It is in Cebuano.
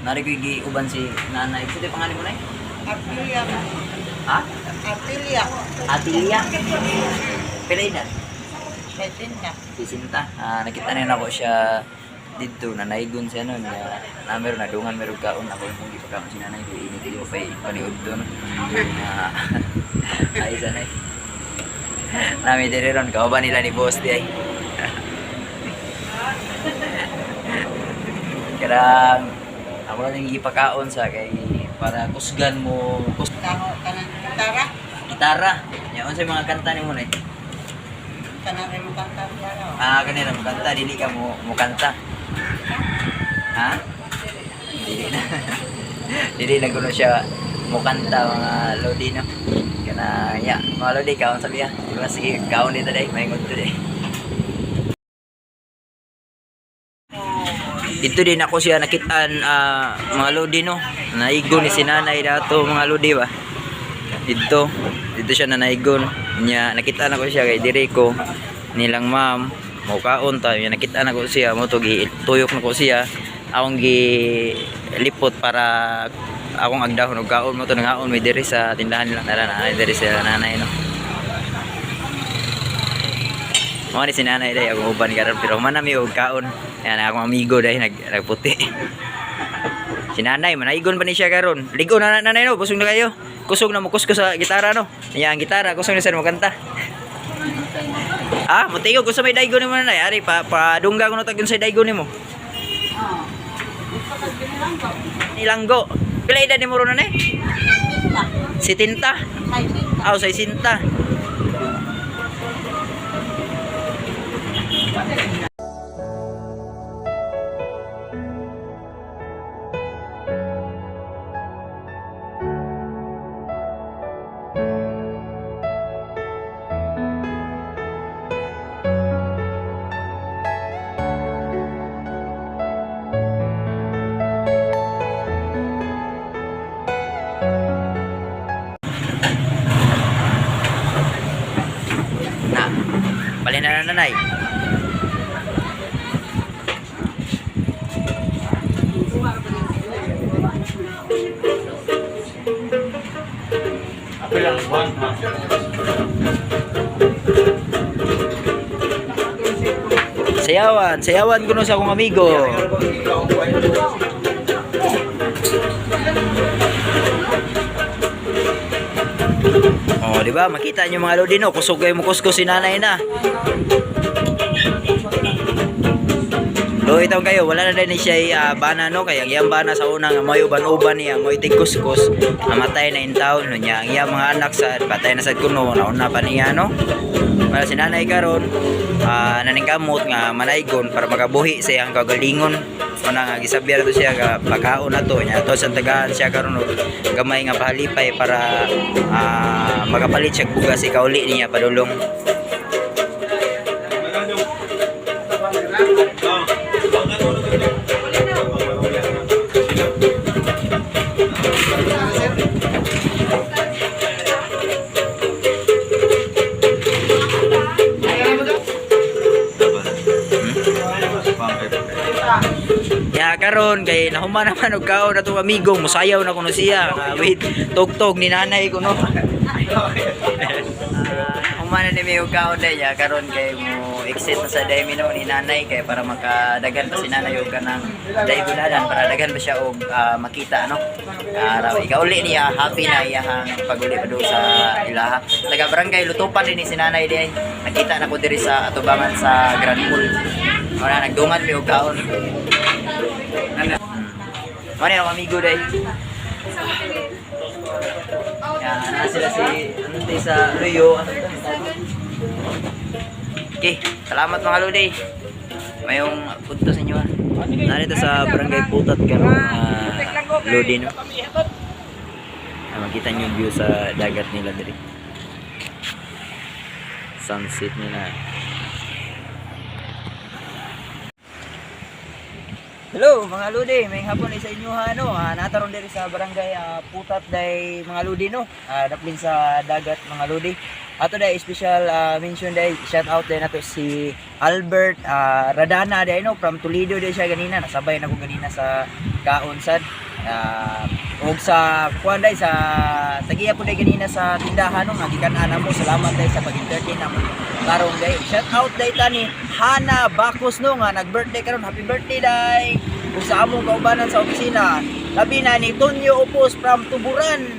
Nari ko giuban si nanay. Sino yung pangalan mo, Nay? Artilia. Ha? Artilia. Atilia? Pila edad? 60. Si Sinta. Ah, nakita na ako siya didto nanaygon siya no niya na meron na dungan meron kaon ako yung gipakaon si nanay kay init yo pay paniud do no. Ah, ay sanay. Nami diri ron kauban nila ni boss di ay. Karang ako lang yung gipakaon sa kay para kusgan mo kus Taho kanang gitara. gitara. Nya unsay mga kanta nimo nay? Kanang rin mo kanta gitara. Ah, kanina mo kanta, dili ka mo mo kanta. Ha? Dili na. Dili na kuno siya mo kanta mga lodi no. Kana ya, mga lodi kaon sabi ya. Di ba sige, kaon dito day, may ngunto day. Dito din ako siya nakitaan mga lodi no. Naigo ni si nanay dato mga lodi ba. Dito, dito siya nanaigon. Nya nakitaan ako siya kay dire ko nilang ma'am mukaon ta nya nakitaan ako siya mo to gi tuyok na ko siya akong gi lipot para akong agdahon og kaon mo to nangaon mi diri sa tindahan nila nara na diri sa nanay no. Mao ni si nanay day akong uban karon pero man nami og kaon. Yan akong amigo day nagputi. Si nanay manaigon pa ni siya karon. Ligo na nanay no, busog na kayo. Kusog na mo kusko sa gitara no. Nya ang gitara kusog na sa mo kanta. Ah, mutigo gusto may daigo nimo nanay. Ari pa padungga ko na tag sa daigo nimo. Nilanggo. Pila edad nimo ron nanay? Si Tinta. Aw, sa Sinta. Na. Bali na na nanay. Sayawan, sayawan ko no sa akong amigo. Oh, di ba? Makita niyo mga lodi no, kusog kayo mo kuskos si nanay na. Luwi taon kayo, wala na din siya bana no, kaya ang iyang bana sa una nga mo'y uban-uban niya, mo'y tigkuskus, namatay na in town no niya. Ang iyang mga anak sa patay na sad kuno, nauna pa niya no. Wala si nanay karon, naningkamot nga manaygon para makabuhi sa iyang kagalingon. Una nga gisabya to siya nga pagkaon na to niya to sa tagaan siya karon og gamay nga pahalipay para makapalit siya og bugas ikauli niya padulong. Ya karon kay nahuman naman og kaon atong amigo musayaw na kuno siya. Wait, tugtog ni nanay kuno. Human na ni mi og kaon day ya karon kay mo exit na sa day mi no ni nanay kay para makadagan pa si nanay og kanang daigunanan para daghan pa siya og makita no. Araw ikauli niya happy na iyahang paguli pa doon sa ilaha. Taga barangay Lutupan din ni si nanay di ay. Nakita na ko diri sa atubangan sa Grand Pool. Wala nagdungan mi og kaon. Mani ang amigo day. Yan, na sila si Ante sa Luyo. Okay, salamat mga lodi. Mayong punto sa inyo ah. Narito sa Barangay Putat karon lodi no. Ah, makita niyo yung view sa dagat nila diri. Sunset nila. Hello mga lodi, may hapon sa inyo ha no. Nataron diri sa barangay Putat day mga lodi no. Daplin sa dagat mga lodi. Ato day special mention day shout out day nato si Albert Radana day no from Toledo day siya ganina nasabay na ko ganina sa Kaon sad. Ug sa kuan day, sa tagiya po day ganina sa tindahan, no, nga gikan-an mo, salamat day sa pag-entertain namo karon day. Shout out day tani Hana Bacos, no, nga nag-birthday karon. Happy birthday, day. Ug sa among kaubanan sa opisina, labi na ni Tonyo Upos from Tuburan.